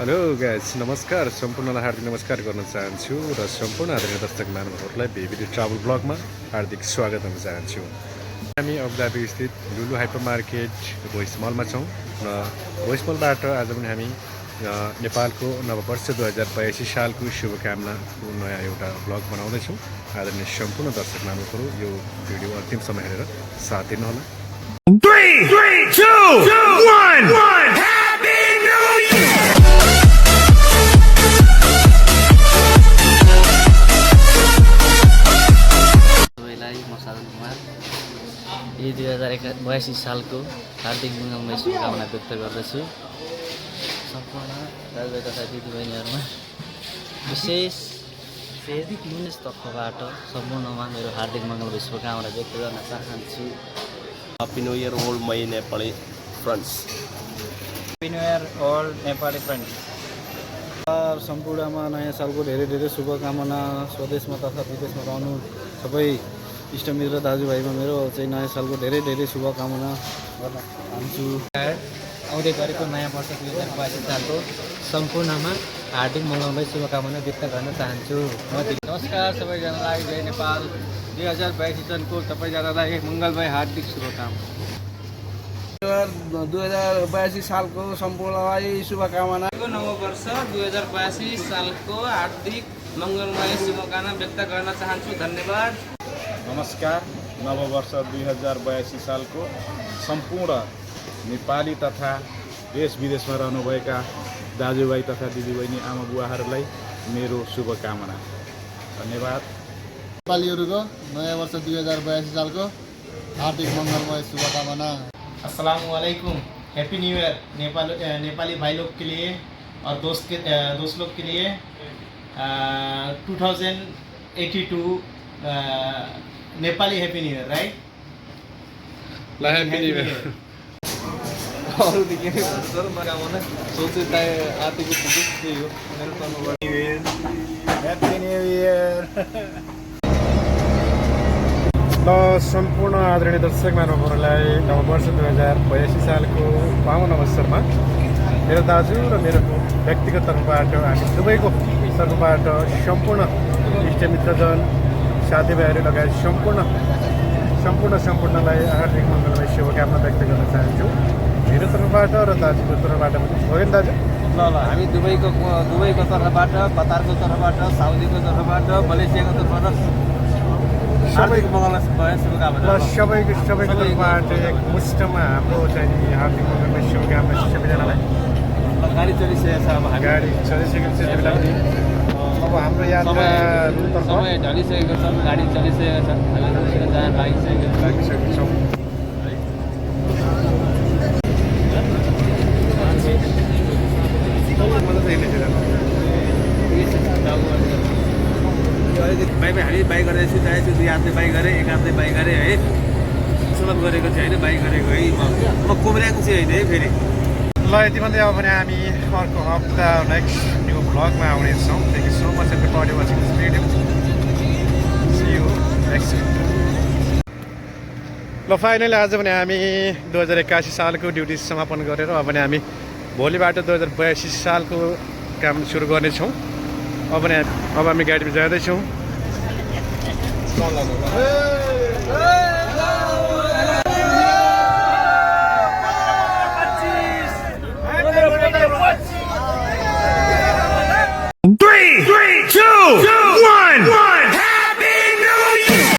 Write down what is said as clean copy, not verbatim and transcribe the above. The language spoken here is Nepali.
हेलो गाइस नमस्कार सम्पूर्णलाई हार्दिक नमस्कार गर्न चाहन्छु र सम्पूर्ण आदरणीय दर्शक महानुभावहरूलाई बेबी ट्राभल ब्लगमा हार्दिक स्वागत गर्न चाहन्छु। हामी अबुधाबी स्थित लुलु हाइपर मार्केट भोइस मलमा छौँ र भोइस मलबाट आज पनि हामी नेपालको नववर्ष 2082 सालको शुभकामनाको नयाँ एउटा ब्लग बनाउँदैछौँ। आदरणीय सम्पूर्ण दर्शक महानुभावहरू यो भिडियो अन्तिमसम्म हेरेर साथ दिनुहोला। 3, 2, 1 यी 2082 सालको हार्दिक मङ्गलमय शुभकामना व्यक्त गर्दछु। सम्पूर्ण दाजुभाइ तथा दिदीबहिनीहरूमा विशेष युनिस तर्फबाट सम्पूर्णमा मेरो हार्दिक मङ्गलमय शुभकामना व्यक्त गर्न चाहन्छु। Happy New Year all my Nepali friends. Happy New Year all Nepali friends. सम्पूर्णमा नयाँ सालको धेरै धेरै शुभकामना। स्वदेशमा तथा विदेशमा रहनु सबै इष्टमित्र दाजुभाइमा मेरो चाहिँ नयाँ सालको धेरै धेरै शुभकामना गर्न चाहन्छु। आउँदै गरेको नयाँ वर्ष 2082 सालको सम्पूर्णमा हार्दिक मङ्गलमय शुभकामना व्यक्त गर्न चाहन्छु। नमस्कार सबैजनालाई, जय नेपाल। 2082 सनको सबैजनालाई मङ्गलमय हार्दिक शुभकामना। 2082 सालको सम्पूर्णलाई शुभकामना। नववर्ष 2082 सालको हार्दिक मङ्गलमय शुभकामना व्यक्त गर्न चाहन्छु। धन्यवाद। नमस्कार। नववर्ष 2082 सालको सम्पूर्ण नेपाली तथा देश विदेशमा रहनुभएका दाजुभाइ तथा दिदीबहिनी आमा बुवाहरूलाई मेरो शुभकामना। धन्यवाद। नेपालीहरूको नयाँ वर्ष 2082 सालको हार्दिक मङ्गलमय शुभकामना। अस्सलामुअलैकुम। हैप्पी न्यू ईयर नेपाली भाई लोग के लिए और दोस्त लोग के लिए 2082 Nepali happy new year, right? Happy new year. अरू त के भन्छ तर मगाउन सोचे आर्थिक त्यही हो मेरो तर्फबाट। Happy new year. ल सम्पूर्ण आदरणीय दर्शक महानुभावहरूलाई नववर्ष 2082 सालको पावन अवसरमा मेरो दाजु र मेरो व्यक्तिगत तर्फबाट हामी दुवैको तर्फबाट सम्पूर्ण इष्टमित्रजन साथीभाइहरू लगायत सम्पूर्णलाई हार्दिक मङ्गलमय शुभकामना व्यक्त गर्न चाहन्छु मेरो तर्फबाट र दाजुको तर्फबाट पनि। हो नि दाजु? ल हामी दुबईको तर्फबाट, कतारको तर्फबाट, साउदीको तर्फबाट, मलेसियाको तर्फबाट हार्दिक मङ्गलमय शुभकामना। ल सबैको तर्फबाट एक मुष्टमा हाम्रो चाहिँ हार्दिक मङ्गलमय शुभकामना सबैजनालाई। गाडी चलिसकेको छ, अब गाडी चलिसकेको छ बेला पनि। अब हाम्रो यात्रातर्फ समय ढलिसकेको छ, गाडी चलिसकेको छ, हामी जान लागिसकेको छौँ। हामी बाइक गरेर सुताएछु, 2 हातले बाइक गरेँ, 1 हातले बाइक गरेँ है। सुरुवात गरेको चाहिँ होइन, बाइक गरेको है। म कुम्रिएको चाहिँ होइन है फेरि। ल यति भन्दै अब भने हामी अर्को हप्ता नेक्स्ट न्यू भ्लगमा आउनेछौँ। Thank you so much everybody watching this video. See you next. ल फाइनली आज भने हामी 2081 सालको ड्युटी समापन गरेर अब भने हामी भोलिबाट 2082 सालको काम सुरु गर्नेछौँ। अब हामी गाडीमा जाँदैछौँ। Three, 2,